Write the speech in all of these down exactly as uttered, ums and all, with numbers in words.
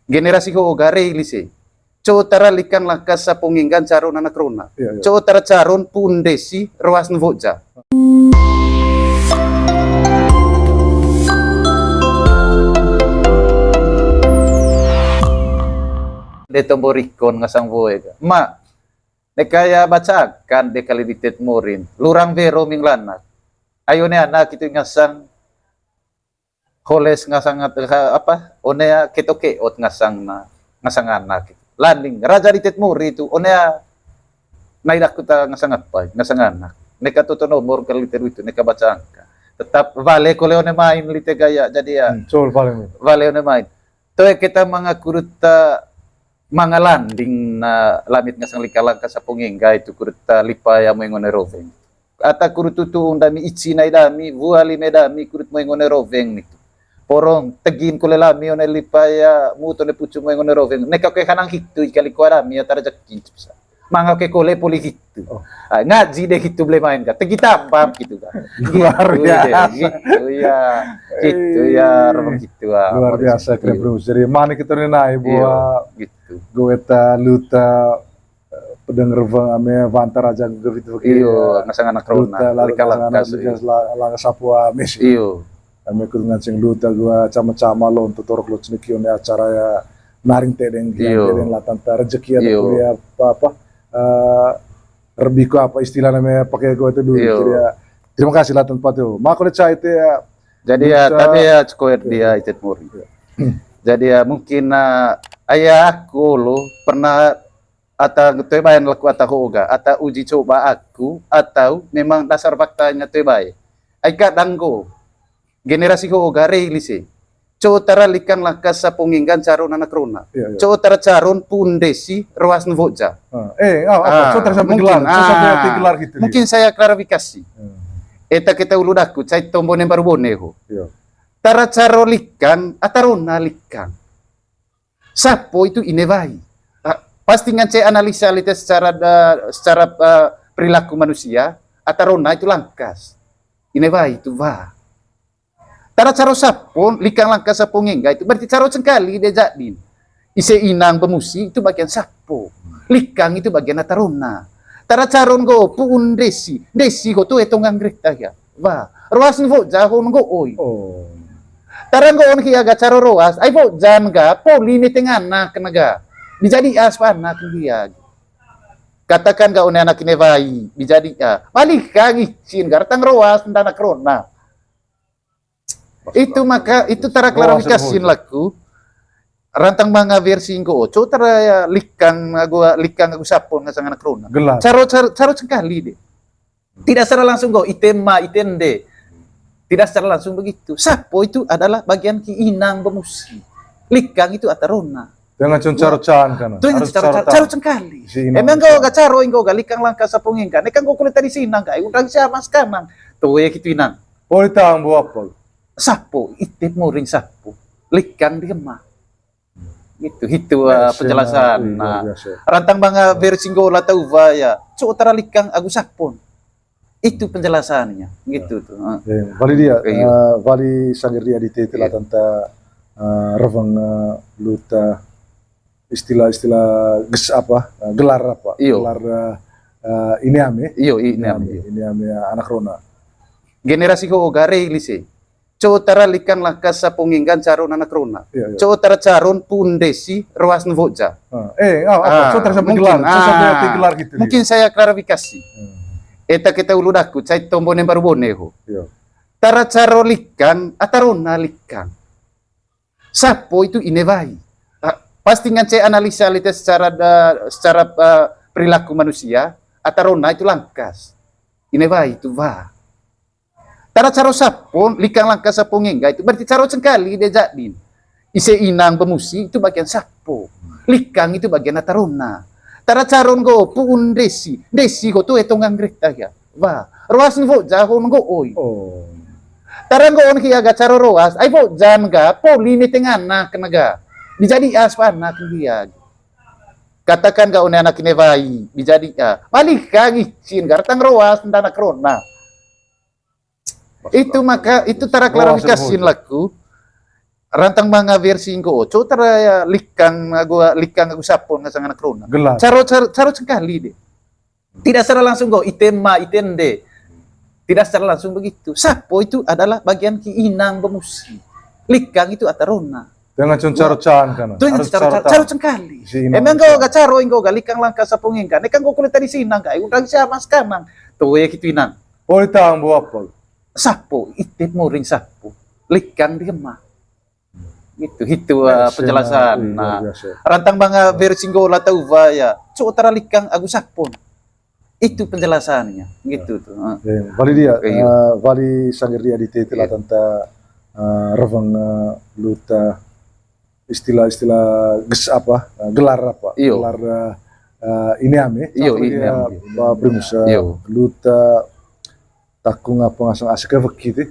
Generasi ho'o ga rei lise. Co tara likang langkas sapo ngenggan caron anak rona. Iya, iya. Co tara caron pu'un desi roas ne woja. De tombo rikon ngasang woe ga. Ma, neka ya baca akan de kali ditet morin. Lurang wero ming lanak. Ayo ne anak itu ngasang holes ngasang ngat-, ha, apa? One ya keto-keot ngasang na, ngasang anak. Landing, raja ditet mori itu, one ya nai daku ta ngasang apa? Ngasang anak. Neka toto nomor kali teru itu, neka baca angka. Tetap wale kole one main lite gaya, jadi ya. Hmm, col paling. Wale one main. Toe keta manga kurut ta manga landing na lamit ngasang likang langkas sapo ngengga itu kurut ta lipa ya moeng one roweng. Ata kurut tutu undami ici nai dami, wua lime dami kurut moeng one roweng nitu. Porong tegin kole lami one lipa ya mut one pucu moeng one roweng. Neka ke hanang hitu ikali kua dami ya tarajaki bisa. Manga ke kole poli hitu. Oh. Ah, ngaji de hitu bele main ka. Tegi tambam gitu ka. Luar biasa. Gitu ya. Gitu ya, reweng gitu ah. Luar biasa, keren, bro. Jadi mana kita ni nai buah gitu. Goeta luta, eh, pedeng reweng ame wantar aja gitu. Iyo, ngasang anak rona. Luta, lalu lika ngasang anak lakas, iya. Langa sapua ame sih. Iyo. Ame kudu nganceng luta gua cama-cama lo untuk torok lo ceniki one acara ya naring tedeng, iyo, tedeng lah tanta rezeki ada, iyo, kuliah apa-apa, eh, rebiku apa istilah namanya pakai gua itu dulu. Iyo. Jadi ya, terima kasih lah tempat itu. Mako deh cai itu ya. Jadi ya, luta. Tapi ya, cukup dia itu muri. Iya. Jadi ya, mungkin, eh, ayah aku lo pernah ata toe baen laku ata hoga, ata uji coba aku, atau memang dasar faktanya toe bae. Ai kadang go, generasi hoga rei lise. Co tara likang langkas sapo ngenggan caron anak rona. Iya, iya. Co tara caron pu'un desi roas ne woja. Ah, eh, ah, apa? Ah, co tara sampai mungkin, gelar, co sampai ah, arti gelar gitu dia. Mungkin saya klarifikasi. Hmm. Eta kita ulu daku, cai tombo ne baru bone ho. Iya. Tara caro likang, ata rona likang. Sapo itu ine wai. Ah, pasti ngance analisa lite secara da-, secara, eh, perilaku manusia, ata rona itu langkas. Ine wai itu wa. Tara caro sapo, likang langkas sapo ngengga itu berarti caro cengkali dia jadin. Ise inang bemusi itu bagian sapo. Likang itu bagian ata rona. Tara caron go pu'un desi. Desi ho tu etong anggrek ta ya. Wa, roas ne woja ho ne nggo'oi. Oh. Tara nggo'on hia ga caro roas, ai wojan ga poli ne tengah anak ne ga. Dijadi as pa anak ne hia. Katakan ga one anak ine wai, dijadi a. Balik ka ngicin ga ratang roas nda anak rona. Itu maka, itu tara klarifikasi laku. Rantang manga versi nggo, co tara ya likang agu, likang agu sapon ngasang anak rona. Gelar. Caro, caro, caro cengkali deh. Tidak secara langsung go, ite ma, ite nde. Tidak secara langsung begitu. Sapo itu adalah bagian ki inang bemusi. Likang itu ata rona. Jangan cun caro can kan. Tuh harus caro, caro, caro cengkali. Emang go ga caro, inggo ga likang langkas sapo ngengga. Nekan go kulit tadi sinang ga, undang siapa sekarang. Tuh ya gitu inang. Oh, ditang bu apa? Sapo, ite moring sapo. Likang di kemah. Gitu, itu, eh, penjelasan. Nah, rantang manga versi nggo la tau wa ya. Co tara likang agu sapon. Itu penjelasannya, gitu tuh. Eh. Ya, wali dia, eh, wali sangir dia di tete la tanta, eh, reweng, eh, luta istilah-istilah ges apa, eh, gelar apa? Iyo. Gelar, eh, eh, ini ame. Iyo, ini ame. Ini ame, eh, anak rona. Generasi ho gare lise. Co tara likang langkas sapo ngenggan caron anak rona. Iya, iya. Co tara caron pu'un desi roas ne woja. Ah, eh, ah, apa? Ah, co tara sampai mungkin, gelar, co sampai ah, arti gelar gitu mungkin dia. Saya klarifikasi. Hmm. Eta kita ulu daku, cai tombo ne baru bone ho. Iya. Tara caro likang, ata rona likang. Sapo itu ine wai. Ah, pasti ngance analisa lite secara da-, secara, eh, perilaku manusia, ata rona itu langkas. Ine wai itu wa. Tara caro sapo, likang langkas sapo ngengga itu berarti caro cengkali dia jadin. Ise inang bemusi itu bagian sapo. Likang itu bagian ata rona. Tara caron go pu'un desi. Desi ho tu etong anggrek ta ya. Wa, roas ne woja ho ne nggo'oi. Oh. Tara nggo'on hia ga caro roas, ai wojan ga poli ne tengah anak ne ga. Dijadi as pa anak ne hia. Katakan ga one anak ine wai, dijadi a. Balik ka ngicin ga ratang roas nda anak rona. Itu maka, itu tara klarifikasi laku. rantang manga versi nggo, co tara ya likang agu, likang agu sapon ngasang anak rona. Gelar. Caro, caro, caro cengkali de. Tidak secara langsung nggo, ite ma, ite nde. Tidak secara langsung begitu. Sapo itu adalah bagian ki inang bemusi. Likang itu ata rona. Dengan cun caro can kan. Tuh yang harus caro, caro, caro cengkali. Si inang. Emang nggo ga caro, nggo ga likang langka sapo ngengka. Neka nggo kulit tadi si inang ka, undang siapa sekarang. Tuh ya gitu inang. Poli tang bo apa? Sapo, ite moring sapo. Likang di kema. Gitu, itu, eh, penjelasan. Nah, rantang manga versi nggo la tau wa ya. Co tara likang agu sapon. Itu penjelasannya, gitu tuh. Ya, wali dia, eh, wali sanggar dia di tete la tanta, eh, reveng, eh, luta istilah-istilah ges apa, eh, gelar apa? Iyo. Gelar, eh, eh, ini ame, iyo, ini ame. Pak Primus, eh, iyo. Luta takung apa ngasang asik weki ti.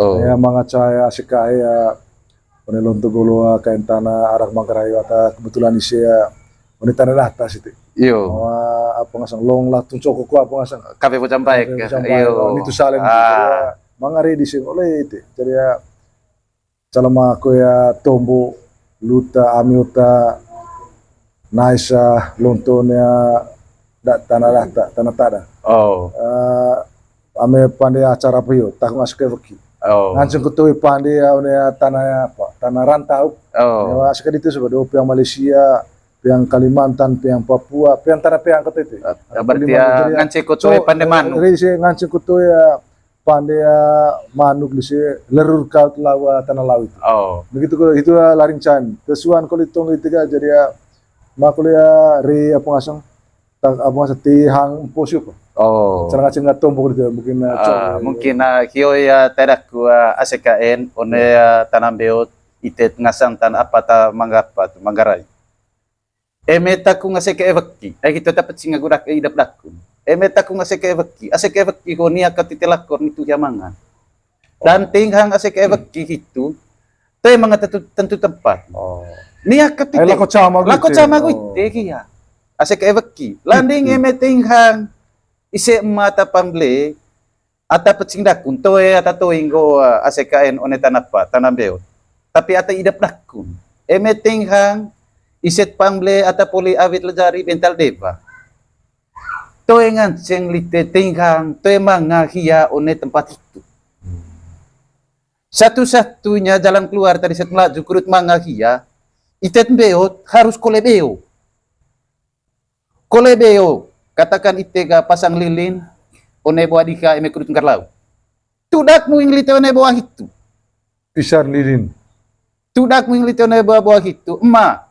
Oh. Ya, manga ca ya asik ya one lonto golo, ah, kain tanah, arak Manggarai, ata kebetulan isi ya one tanah data siti. Iyo. Wah, apa ngasang long latung cokok apa ngasang. Kafe Bojambaik. Kafe Bojambaik. Iyo. Ini tuh salem. Ah. Jadi ya, manga re di sini oleh itu. Jadi ya, calama aku ya tombo, luta, ami uta, naisa, lonto ya, da, tanah data, tanah tada. Oh. Eh, ame pande acara apa yo, takung asik weki. Oh. Nganceng kutui pande ya, one ya, tanah ya apa, tanah rantau. Oh. Ya, asik itu sebab do piang Malaysia, piang Kalimantan, piang Papua, piang tanah piang kota itu. Ah, berarti ya, nganceng kutui pande manuk. Jadi nganceng kutui ya, pande ya, manuk di si lerur kaut lawa tanah laut. Oh. Begitu kalau itu ya, laring can. Tesuan kalau hitung itu kan jadi ya, makuliah re apa ngasang, tak apa ngasang ti hang empo siapa. Oh. Cara ngaceng nggak tombok itu mungkin, eh, ah, mungkin, ah, kio ya tedak ku, ah, A C K N, one, ah, tanah beot, itet ngasang tanah apa ta Manggarai. Eme takung asik weki, ai kita dapat singa gurak, eh, idap dakun. Eme takung asik weki, asik weki ko nia ka tite lakor ni tu hia mangan. Dan tinghang asik weki hitu, toe manga tentu, tentu tempat. Oh. Nia ka tite. Ai lako cama gu ite. Lako cama gu ite kia. Asik weki. Landing eme tinghang ise ema ata pamble, ata pecing dakun, toe ata toing nggo, eh, A C K N one tanah pa, tanah beot. Tapi ata idap dakun. Eme tinghang, iset pamble, ata poli awit lejari bental dewa. Toe nganceng lite tinghang, toe manga hia one tempat itu. Satu-satunya jalan keluar tadi set melaju kurut manga hia, itet beot harus kole beo. Kole beo, katakan ite ga pasang lilin, one boa diha eme kudut ngkarlau. Tudak muing lite one boa hitu. Pisar lilin. Tudak muing lite one boa boa hitu, ema.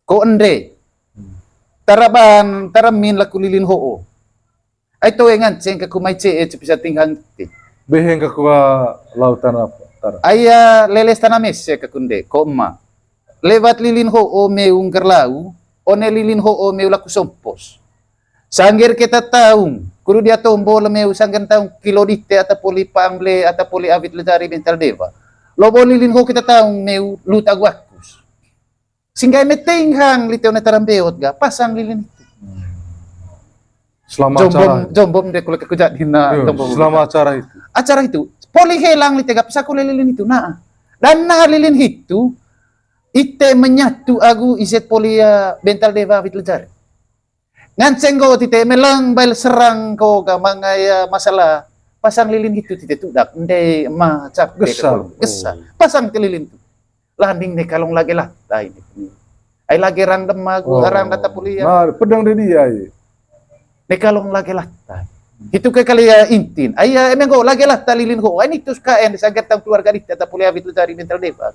Ko ende. Taraban, taramin laku lilin ho'o. Ai toe nganceng kaku mai ce'e cepisa tinghang te. Beheng kaku lautan apa? Tara. Ai, ah, leles tanah mese kaku nde, ko ema. Lewat lilin ho'o meu nggerlau, one lilin ho'o meu laku sompos. Sangger keta taung, kudu dia tombo le meu sangger taung kilo dite ata poli pamble, ata poli awit lejari bental dewa. Lobo lilin ho'o keta taung meu luta guakus. Singga eme tinghang lite one tarambeot ga, pasang lilin itu. Selama acara. Jombom, jombom de kule kaku jadi na, iyo, jombom. Selama acara itu. Acara itu, poli helang lite ga, pisa kule lilin itu, nah. Dan nah lilin itu, ite menyatu agu iset poli, eh, bental dewa awit lejari. Nganceng go tite meleng bail serang ko ga manga ya masalah. Pasang lilin itu tite tudak, nde ma cap de gesa. Gesa. Oh. Pasang te lilin tu. Landing ne kalong lage latai ne. Ai lage rang dema gu, oh, rang data poli ya. Nah, pedang de dia ai. Ne kalong lage latai. Itu ke kali ya intin. Ai ya eme nggo lage latai lilin ho. Ai ni tus K N di saget tang keluarga di tata poli awit lejari bental dewa.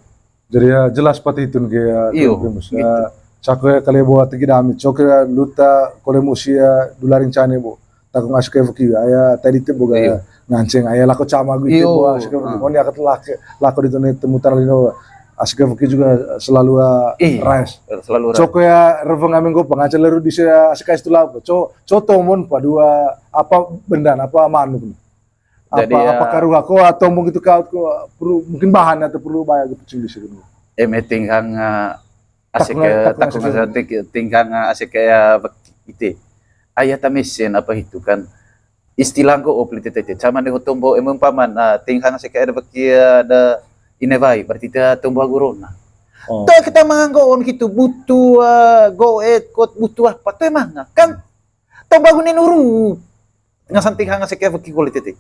Jadi ya jelas pati itu ke ya, iyo, Primus. Gitu. Ya, cako ya kali buat tegi dami. Cok ya luta kole musi ya dularing cane bu. Takung asik weki, aya tadi te boga, iyo, nganceng, aya lako cama gu ite, iyo, bo asik weki. Ah. Moni akat lake, lako di tone temutan lino, asik weki juga selalu, ah, iyo, rise. Selalu rise. Coko ya reveng ame nggo pengancel leru di se asik ais tu labo. Co, co tomon pa dua apa bendan, apa manuk ni. Jadi, apa, ya, apa karuha ko atau mungkin itu kaut ko perlu, mungkin bahan atau perlu bayar gitu, cing di sini. Eme tinghang, ah, asik, takung, eh, takung asik, asik, eh, ting-, tinghang, ah, asik, eh, bek-, ite. Ayah tamesen apa itu kan. Istilah ko opli tete. Sama de hotombo, eme umpaman, ah, tinghang asik, eh, beki, eh, ada Ine wai, berarti te tombo agu rona. Oh. Toe kita manganggoon gitu, butuh, eh, goet, kot, butuh apa, toe manga. Kan tombo agu nenu ru. Ngasan tihang asik eweki kole tete.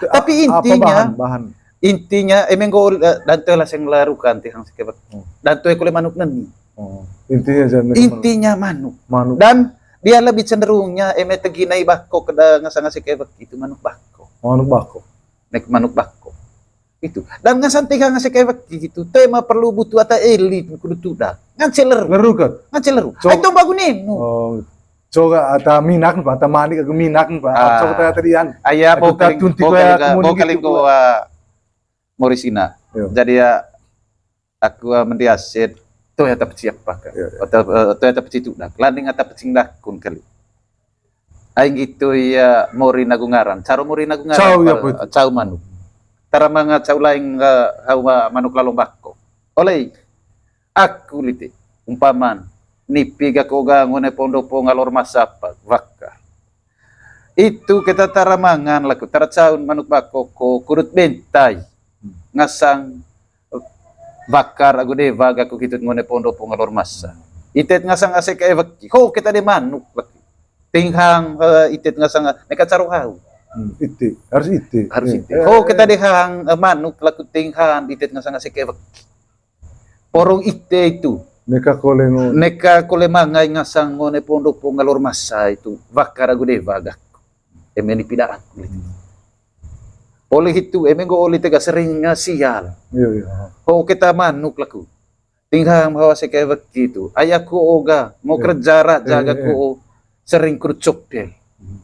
Tapi intinya, bahan, bahan? Intinya, eme nggo, eh, dan toe laseng larukan tihang asik eweki. Hmm. Dan toe kole manuk neni. Oh, intinya jangan. Intinya manuk. Manuk. Dan dia lebih cenderungnya eme tegi nai bako keda ngasan asik eweki itu manuk bako. Manuk bako. Nek manuk bako. Itu. Dan ngasan tihang asik eweki gitu. Toe ma perlu butuh ata eli kudu tuda. Ngance leru. Leru kan? Ngance leru. Ai tombo agu nenu. Oh. Coba ata minak pa, ata manik agu minak pa. Ah. Coba tata tadi an. Aya, aku bokaling, tunti bokaling, ah, mori sina. Iya. Jadi ya, aku, ah, mendiasit, toe ata peci apa ka. Iya, iya. Ata, eh, toe ata peci tuda. Landing ata peci dakun kali. Ai nggitu ia mori nagu ngaran. Caro mori nagu ngaran. Cau, iya, betul. Cau manuk. Tara manga cau laing, eh, hau, ah, manuk lalong bako. Olei, aku lite, umpaman, nipi gako ga ngone pondopo ngalor masa apa, waka. Itu keta tara mangan laku, tara caun manuk bako ko kudut bentai. Ngasang wakar agu dewa gaku hitut ngone pondopo ngalor masa. Itet ngasang asik eweki. Ho, keta de manuk laku. Tinghang, eh, itet ngasang, neka caro hau. Hmm, ite, harus ite. Harus ite. Ho, keta de hang, eh, manuk laku tinghang, itet ngasang asik eweki. Porong ite itu. Neka kole ngo. Neka kole mangai ngasang ngone pondopo ngalor masa itu. Wakar agu dewa gaku. Eme ni pidaan. Hmm. Oleh itu, eme nggo oli tega sering, ah, sial. Iya, iya. Ho, keta manuk laku. Tinghang hawa seke weki tu. Ai aku oga, mau kerja raja ga ko sering kerucuk deh. Hmm.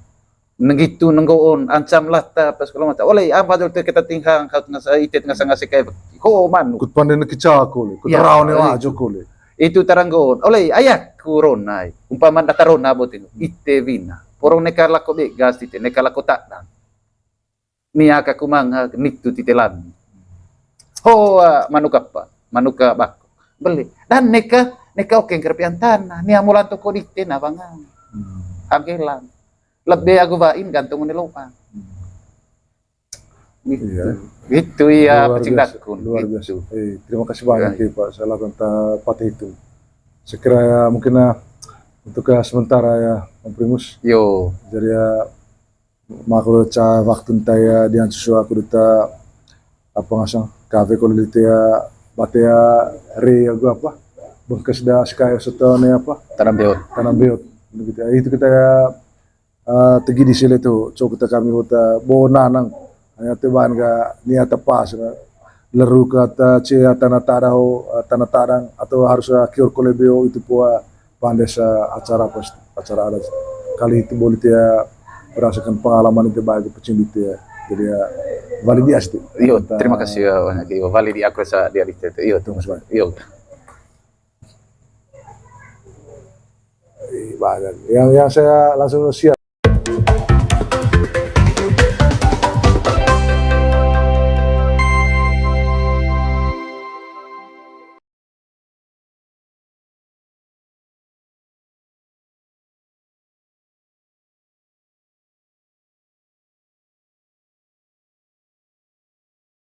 Nenggitu nenggoon, ancam lata, pas kalau mata. Oleh, apa jol te keta tinghang, kau tengah sa-, itet ngasang asik kayak weki. Ho, manuk. Kut pande ne kica ko le, kut rau ne wajo ko le. Itu taranggoon. Oleh, ayaku ronai. Umpama data rona boting. Ite wina. Porong neka lako begas ite, neka lako tadang. Nia ka kumanga nitu tite lami. Ho, ah, manuk apa? Manuk, ah, bako. Beli. Dan neka, neka oke ngkerpian tanah. Nia mulan toko dite na bangang. Hmm. Angkelang. Lebih aku bain gantung ni lowang. Hmm. Gitu. Iya. Gitu, iya, pecing dakun. Luar biasa. Gitu. Eh, terima kasih banyak ya, Pak. Salah tentang patah itu. Sekira ya, mungkin, ah, untuk, ah, sementara ya, Om Primus. Yo. Jadi ya, mako ca waktu nta ya dian susu aku duta apa ngasang kafe ko lite ya bate ya re ya gua apa bengkes da sky soto ne apa tanam beot. Tanam beot. Gitu. Itu kita ya, eh, tegi di sile tu cok kita kami huta bo nanang hanya te bahan ga niat apa sih leru ke ata cia tanah tadau, eh, tanah tadang atau harus, eh, kior kole beo itu pua pandes, eh, acara apa sih? Acara adat kali itu boleh dia merasakan pengalaman itu baik pecing gitu ya. Jadi ya valid ya sih. Iyo, terima kasih ya banyak. Iyo, valid di aku sa dia di itu. Iyo, terima kasih. Iyo. Iya, banyak. Yang, yang saya langsung share.